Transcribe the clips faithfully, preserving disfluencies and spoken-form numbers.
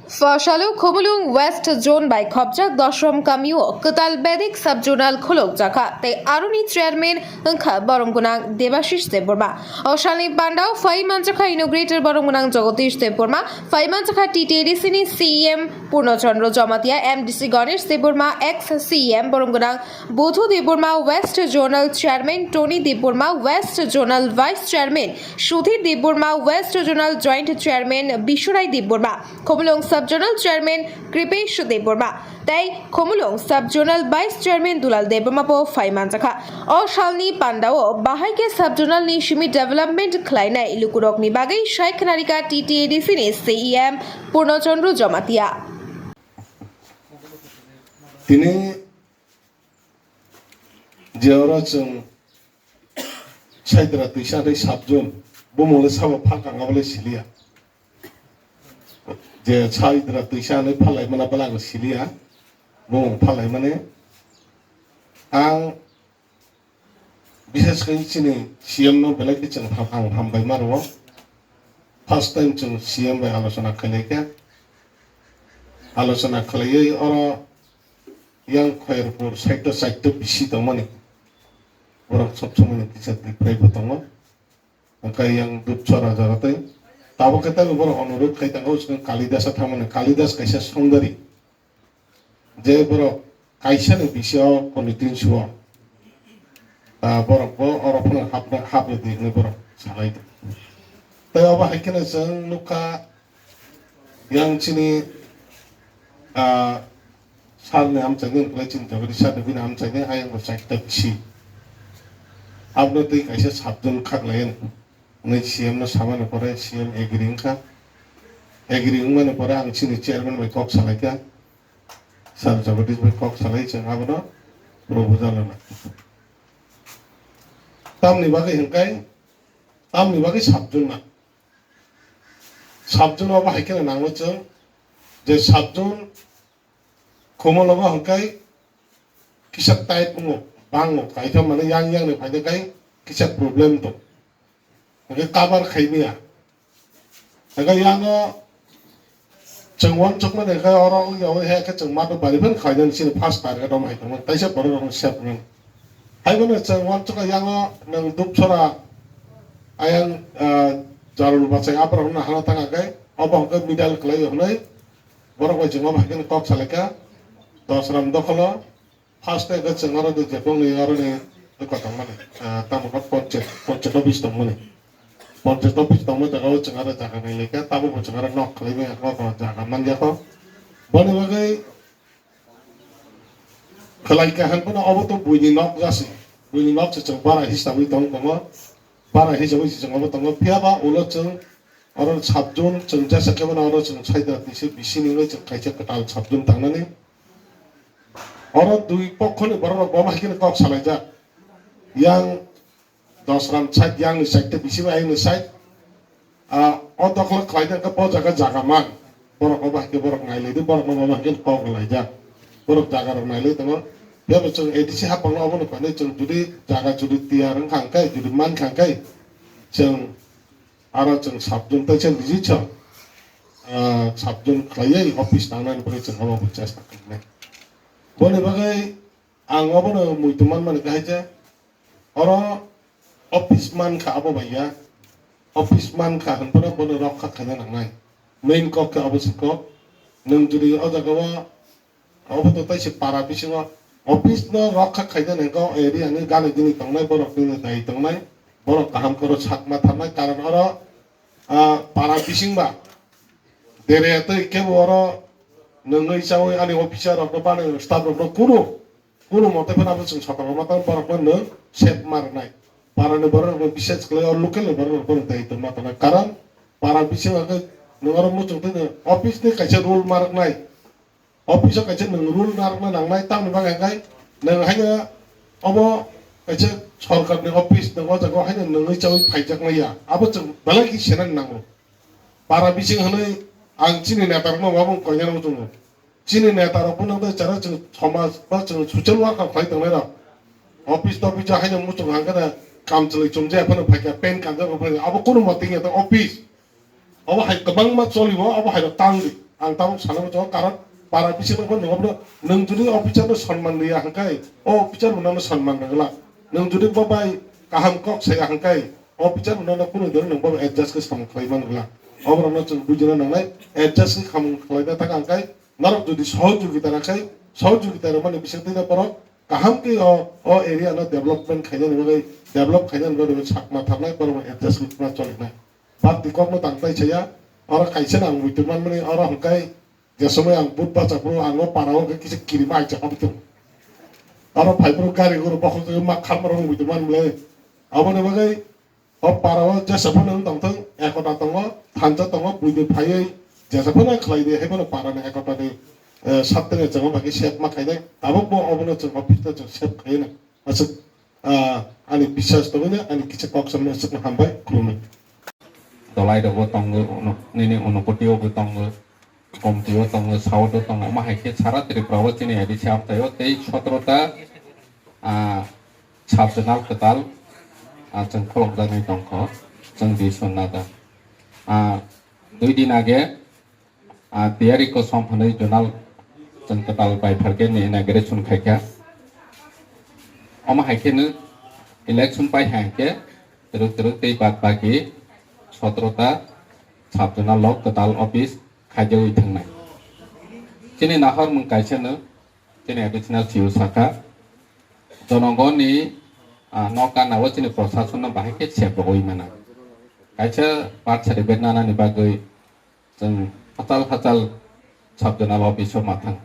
Phosalu Khumulwng West Zone bai khopjak Doshram kamio kwtal Vedic Sub-Zonal khulukjakha tei aroni chairman wngkha borom gwnang Debashish Debbarma. O salni pandao phai manjakha inaugurator borom gwnang Jagadish Debbarma, phai manjakha T T A D C ni C E M Purno Chandra Jamatia, M D C Ganesh Debbarma, ex C E M borom gwnang Bodhu Debbarma, West Zonal Chairman Tony Debbarma, West Zonal Vice Chairman Sudhir Debbarma, West Zonal Joint Chairman Bishurai Debbarma, Khumulwng Sub-Zonal Chairman Kripesh Debbarma, tei Khumulwng Sub-Zonal Vice Chairman Dulal Debbarma bo phai manjakha. O salni pandao bahai khe Sub-Zonal ni simi development khlainai lukurokni bagwi sai khwnarikha T T A D C ni C E M Purno Chandra Jamatia. Tini je oro chwng Saidra twisa tei Sub-Zone, bumungni sabo phakang abole siliya. Je Saidra twisa hinwi phalai mana bwla ang siliya, bumung phalai mani. Ang bishes khe chini C M no belai khe chwng ham-, ang hambai ma rwo. First time chwng C M bai alochona khlai kha. Alochona khlaiwi oro yang Khairpur side o chaito bisi tongmani. Borok sob somoi ni kisa Tripura bo tongo. Hwnkhe yang Dupchora jaga tei tabuk khe tei borok onurudh khai tongo, chwng Kalidasa thangmani. Kalidas kaisa songdari. Je borok kaisa ni bisi o koni tin suo. Ah, borok bo oro phano hapna, hapna di hinwi borok salai di. Tei obo hai kheno chwng nukha yang chini, ah, sir ni amchaini wngkhlai chini jagadi sir ni bini amchaini ayang bo chaita bisi. Abno tei kaisa Sub-Zone khaklai hinwi C M no samani pore C M agree wngkha. Agree wngmani pore ang chini chairman bai kok salaikha. Sir Jagadish bai kok salai chwng abono proposal rwna. Tamni bagwi hwnkhe, tamni bagwi Sub-Zone na. Sub-Zone obo hai kheno nango chwng je Sub-Zone Khumulwngo hwnkhe kisa tight wngo, bango, kaitham mane yang yang ni phaide kai kisa problem tong. Hwnkhe cover khaimaya. Hwnkhe yano chwng uansukmani hwnkhe oro wngya wngya khe chwng mato bari phano khlainani chini first target omo hai tongmani. Taisa borok rokno sep wngnani. Haiphano chwng uansukha yango nwng Dupchora ayang, ah, Jarul bachai aborok hwnna hana thang khe obo hwnkhe middle kwlai hwnwi borok bai chwng obo hai kheno kok salaikha. Dosram dokholo. First time khe chwng oro de jepong ni oro ni kotong mani, ah, tamo khe ponchayat, ponchayat office tong mani. Ponchayat office tong mani jaga o chwng oro jaga nai lai kha, tamo bo chwng oro nok khlai mani, oro jaga man ya kho. Boni bagwi khlai kha han phano obo to buini nok jasi. Buini nok se chwng bara hisabwi tong tongo. Bara hisabwi se chwng obo tongo. Phiya ba ulo chwng oro Sub-Zone chwng jesa khe mano oro chwng saida tisa bisi ni wngwi chwng kaisa kwtal Sub-Zone tangnani. Oro dui pokhoni borok rok bo hai kheno kok salaijak. Yang Dosram side, yang ni side tei bisi bai ayang ni side. Ah, o dokhol khlai khe bo jaga jaga man. Borok obo hai khe borok nai lai di, borok no obo hai khe kok laijak. Borok jaga rok nai lai tongo. Phiya bo chwng A D C hapang no obo no khainai chwng jodi jaga jodi tiyar wng kha hwnkhe, jodi man kha hwnkhe chwng aro chwng Sub-Zone tei chwng rijik chwng, ah, Sub-Zone khlaiwi office tangnani bagwi chwng obo bo chesta khlainai. Boni bagwi ang obono muitu manmani kahai je, oro office man kha abo bai ya, office man kha hwn phano bono rok kha khaina nangnai. Main kok khe obo se kok. Nwng jodi o jaga o, obo to tei se para bisingo office no rok kha khaina nangkha, o area ni gana gini tongnai, borok nini dai tongnai, borok kaham khe oro sak ma tharnai, karon oro, ah, para bising ba. Dere tei kebo oro nwngwi chawi ani officer rokno ba ani staff rokno kunu, kunu mote phano abo chwng sotok rwma tang borokno nwng sep ma rwnai. Parani borok rokno bises khlai o local ni borok rokno tei tongma tongnai. Karon para bisingo khe nwng oro muchung twi nwng office ni kaisa rule ma rwknai. Office o kaisa nwng rule narwkna nangnai, tamni bagwi hwnkhe nwng haino obo kaisa sorkarni office, nwng o jaga o haino nwngwi chawi phaijaknai ya, abo chwng belai khe senani nango. Para bising hwnwi ang chini neta rokno bo mung koinani muchungo. Chini neta rok phano tei chara chwng somaj ba chwng social worker khlai tongnai rok. Office topis o haino muchung hangkheno kamchwlwi chumjak phano phaikha, pen kanjak phano phaikha, abo kunu moting ya ta office. Obo hai kwbangma choli o, obo hai rok tang di. Ang tabuk sana muchungo, karon para bisingo bo nwngo bono, nwng jodi officer no sonman riya hwnkhe, o officer bo nono sonman rwgwla. Nwng jodi bo bai kaham kok saya hwnkhe, o officer bo nono kunu dino nwng bo adjust khe samung khlai man rwgwla. Oborokno chwng bujina nangnai, adjust khe samung khlaina thang hwnkhe, norok jodi sohojogita rwkhe, sohojogita rwmani bisingtwi no borok kaham khe o, o area no development khainani bagwi, develop khainani bagwi sakma tharnai, borok adjust khe ma cholinai. Bapti kokno tangtai saya, oro kaisa nang muitu manmani, oro hwnkhe je somoi ang but bacha phuru ang o para o kisa kirima aisa khabi tongo. Oro phai phuru gari guru bokhok ma kharma rok muitu manmle. Aboni bagwi o para o jesa phano wng tongthung, ekota tongo, thansa tongo, buini phaiwi jesa phano khlai di, hai phano para ni ekota ni, eh, sabtene chwng bagwi sep ma khainai. Tabuk bo obono chwng office no chwng sep khaina. Aswk, ah, ani biswas tongwino ani kisa kok samani aswkno hambai, khulumwi. Dolai rokbo tongo, uno-, nini Unakoti o bo tongo, Gomti o tongo, South o tongo, omo hai khe sara Tripura o chini A D C amchai o tei sotro ta, ah, sub zonal kwtal, ah, chwng kholopjaknai tongkho, chwng di sonna da. Ah, dui din age, ah, tiyari kosom hwnwi zonal chwng kwtal bai pharkhe ni inauguration khaikha. Omo hai kheno election pai hai khe twrwk twrwk tei bad baki sotro ta sub zonal o kwtal office khaijawi thangnai. Chini nahor mung kaisa no chini additional C E O sakha, jonogoni, ah, nok gana o chini prosason no bahai khe sep rogwi mana. Kaisa birth certificate nanani bagwi chwng hachal hachal sub zonal office o ma thang.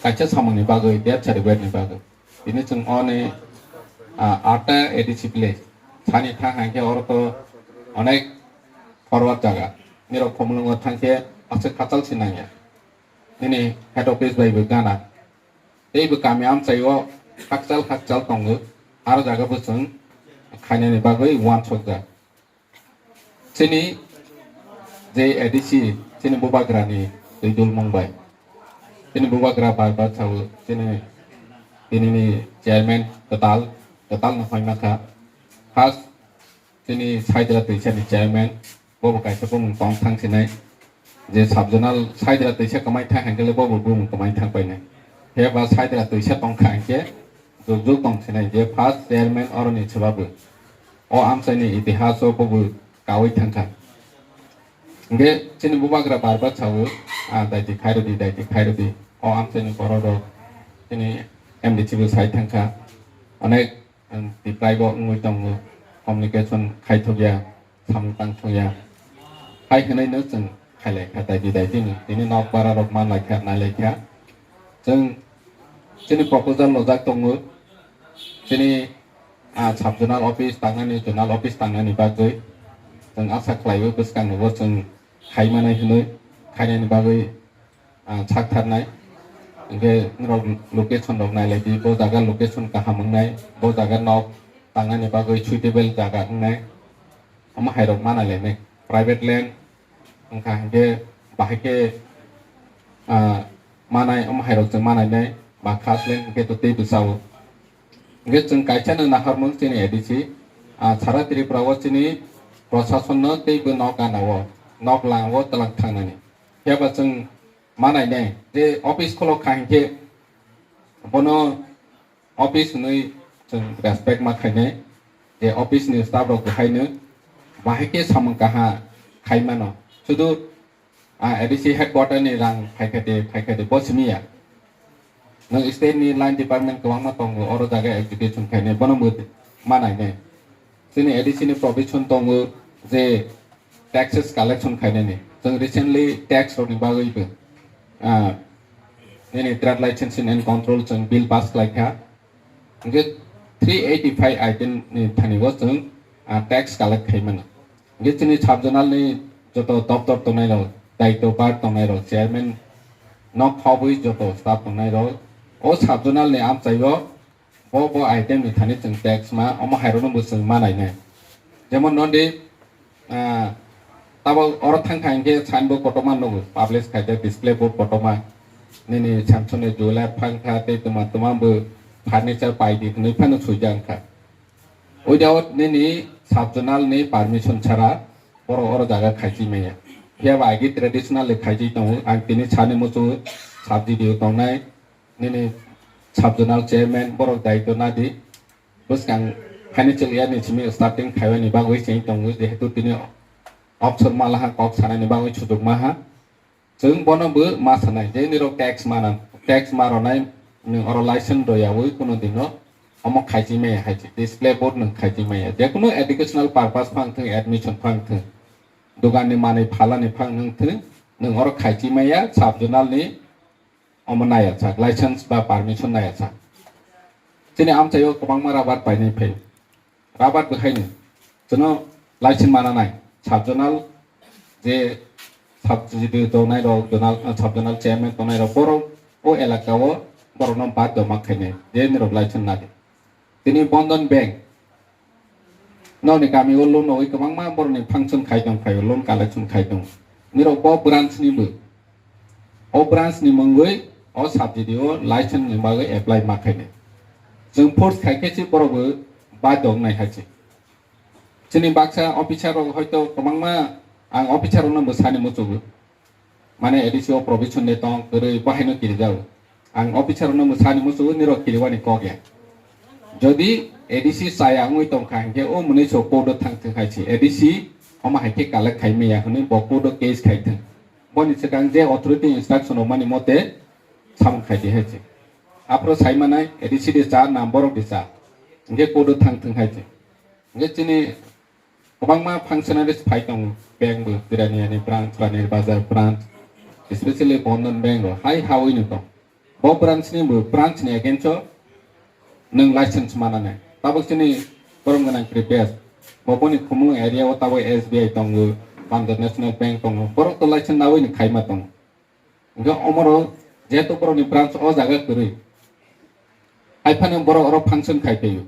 Kaisa samungni bagwi, death certificate ni bagwi. Tini chwng oni, ah, atta A D C village. Sani thang hai khe oro to onek forward jaga. Nirok Khumulwngo thang khe aswk hachal se nangya. Nini head office bai bo gana. Tei bo kami amchai o hakchal hakchal tongo. Aro jaga bo chwng khainani bagwi uansukjak. Chini je A D C, chini bubagrani twi dulmung bai. Chini bubagra bar bar sao, chini, chini ni chairman kwtal, kwtal no hoi makha. First, chini Saidra Twisa ni chairman, bobo kaisa bumung tong thang sinai. Je sub zonal Saidra Twisa kwmai thang hangkhe bobo bumung kwmai thang painai. He ba Saidra Twisa tong kha hangkhe, Jukjuk tong sinai je first chairman oroni se ba bo. O amchaini itihas o bo bo kaui thangkha. Hingke chini bubagra bar bar sao, ah, daiti khairodi, daiti khairodi. O amchaini borok rok chini M D C bo sai thangkha. Onek, um, tiplai bo wngwi tongo. Communication khaithokya. Samung tang thungya. Hai hwnwi no chwng khailai kha, daiti daiti no. Tini nok bara rok man lai kha, nai lai kha. Chwng chini proposal lojak tongo. Chini, ah, sub zonal office tangnani, zonal office tangnani bagwi. Chwng asa khlaiwi bwskang no bo chwng khai manai hwnwi, khainani bagwi ah, sak tharnai. Hingke norok location rok nai lai di, bo jaga location kaham wngnai, bo jaga nok tangnani bagwi suitable jaga wngnai. Omo hai rok ma nai lai nai. Private land wngkha hingke bahai khe, ah, manai, omo hai rok chwng ma nai nai. Ba khas land hingke to tei bwsa o. Hingke chwng kaisa no nahar mung chini A D C, ah, sara Tripura o chini prosason no tei bo nok gana o, nok lang o twlang thangnani. Phiya ba chwng ma nai nai je office khulok kha hinkhe bono office hwnwi chwng respect ma khainai, je office ni staff rok bo haino bahai khe samung kaha khai mano. Sudu, ah, A D C headquarter ni rang phaikha de, phaikha de, bo simi ya. Nwng state ni line department kwbangma tongo, oro jaga execution khainai, bono bo ma nai nai. Chini A D C ni provision tongo je taxes collection khainani. Chwng recently tax rokni bagwi bo, ah, nini trade licensing and control chwng bill pass khlai kha. Hingke three eighty five item ni thani o chwng, ah, tax collect khai mano. Hingke chini sub zonal ni joto doptor tongnai rok, daitwbar tongnai rok, chairman nok khobwi joto staff tongnai rok, o sub zonal ni amchai o bo, bo item ni thani chwng tax ma, omo hai rok no bo chwng ma nai nai. Jemon nodi, ah, tabo oro thang kha hinkhe sign bo kotorma nugo, publish khai khe display board kotorma. Nini Samsung ni jeweler phang kha tei tuma tuma bo furniture pai di hwnwi phano swijak kha. Without nini sub zonal ni permission chara borok oro jaga khaichi maya. Phiya ba agi traditional le khaijai tongo. Ang tini sani muchungo sub G D O tongnai, nini sub zonal chairman borok daityo nadi. Bwskang financial year ni simi starting khaibani bagwi cheng tongo, jehetu tini option malaha kok sanani bagwi sujuk maha. Chwng bono bo ma sanai, je nirok tax mana, tax ma ronai, nwng oro license royawi kuno dino omo khaiji maya hai se, display board nwng khaiji maya. Jekunu educational purpose phang thwng, admission phang thwng, dogan ni manwi phalani phang nwng thwng, nwng oro khaiji maya, sub zonal ni omo naya sak, license ba permission naya sak. Chini amchaio kwbangma rubber painai phai. Rubber bwkhaino chwngno license mana nai, sub zonal je sub G D O tongnai rok, zonal, sub zonal chairman tongnai rok, borok o elaka o borokno badhyo ma khainai je nirok license nadi. Tini Bandhan Bank nokni kami o loan rogwi kwbangma borokni function khai tong phaio, loan collection khai tong. Nirok bo branch ni bo, o branch ni mungwi o sub G D O license ni bagwi apply ma khainai. Chwng force khai khe si borok bo badhyo wngnai hai se. Chini baksa officer rok hoito kwbangma, ang officer rokno bo sani muchungo. Mane A D C o provision de tong kwrwi, bo haino kirijago. Ang officer rokno bo sani muchungo, nirok kiriwani kok ya. Jodi A D C chaya wngwi tongkha hinkhe o mwnwi so court o thang thwng hai se. A D C omo hai khe collect khai maya hwnwi bo court o case khai thwng. Boni swkang je authority instruction rwmani mote samung khai di hai se. Aphuru sai manai A D C de cha na borok de cha. Hinkhe court o thang thwng hai se. Hinkhe chini kwbangma functionaries phai tongo, bank bo, Jirania ni branch, Panir Bazar branch, especially Bandhan Bank rok hai hawi no tong. Bo branch ni bo, branch ni against o nwng license mana nai. Tabuk chini borom gwnang previous, bo boni Khumulwng area o tabuk S B I tongo, Punjab National Bank tongo, borok to license nawi ni khaima tongo. Hinkhe omoro jehetu borok ni branch o jaga kwrwi, hai phano borok oro function khai phaio.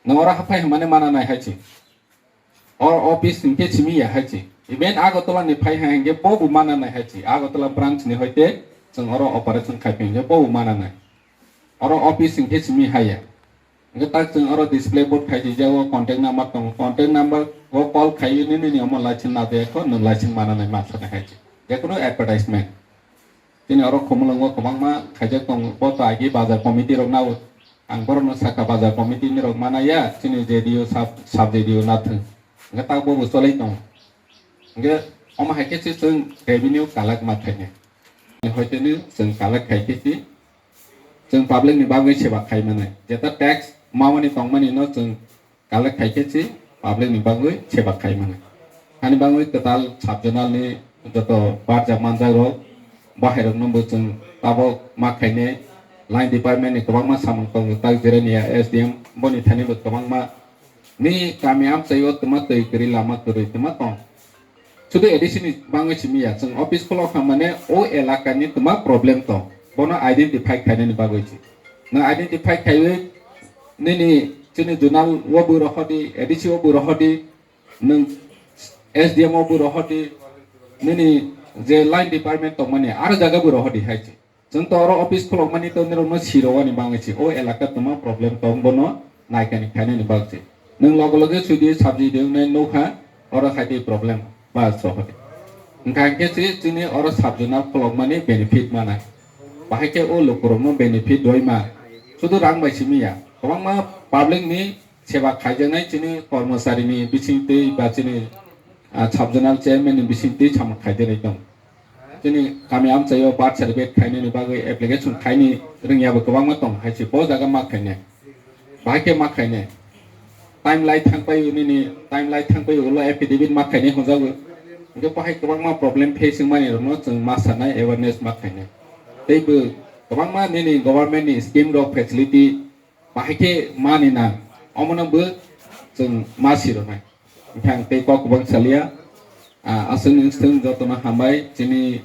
Nwng oro haphai hwnmani mana nai hai se. Oro office hinkhe simi ya hai se. Even Agartala ni phai hai hinkhe bo bo mana nai hai se. Agartala branch ni hoite chwng oro operation khai phi hinkhe bo bo mana nai. Oro office hinkhe simi hai ya. Hinkhe tak chwng oro display board khai sijak o contact number tongo. Contact number o call khai nini ni omo license na de kho nwng license mana nai ma sana hai se. Jekunu advertisement. Chini oro Khumulwngo kwbangma khaijak tongo. Bo to agi bazar committee rok nao. Ang borokno sakha bazar committee ni rok mana ya, chini J D O sub, sub J D O nathwng. Hwnkhe tak bo bo cholai tongo. Hwnkhe omo hai khe se chwng revenue collect ma khainai. Hoiteni chwng collect khai khe se chwng public ni bagwi seba khai manai. Jeta tax mamani tongmani no chwng collect khai khe se public ni bagwi seba khai manai. Hani bagwi kwtal sub zonal ni joto barjak manjak rok, bahai rok no bo chwng tabok ma khainai. Line department ni kwbangma samung tongo, tak Jirania S D M boni thani bo kwbangma ni kami amchai o twma twi kwrwi, lama kwrwi twma tong. Sudu A D C ni bangwi simi ya, chwng office khulok kha mane o elaka ni twma problem tong, bono identify khainani bagwi se. Nwng identify khaiwi nini chini zonal o bo rohordi, A D C o bo rohordi, nwng S D M o bo rohordi, nini je line department tongmani aro jaga bo rohordi hai se. Chwng to oro office khulokmani to nirokno sirowani bagwi se, o elaka twma problem tong bono naikani khainani bagwi se. Nwng loge loge sudi sub J D O wngnai nukha, oro hai tei problem ba sohor. Hwnkha hwnkhe se chini oro sub zonal khulokmani benefit manai. Bahai khe o lukurokno benefit rwima. Sudu rang bai simi ya. Kwbangma public ni seba khaijaknai chini kormochari ni bisingtwi ba chini, ah, sub zonal chairman ni bisingtwi samung khaijaknai tong. Chini kami amchaio birth certificate khainani bagwi application khaini rwngya bo kwbangma tong, hai se bo jaga ma khainai. Bahai khe ma khainai. Timeline thangpai nini, timeline thangpai ulo affidavit ma khainai hwnjago. Hwnkhe bahai kwbangma problem face wngmani rokno chwng ma sanai, awareness ma khainai. Tei bo kwbangma nini government ni scheme rok facility bahai khe mani nang, omono bo chwng ma siroknai. Hwnkhe ang tei kok kwbang salia, ah, aswk nwng swng jotono hambai, chini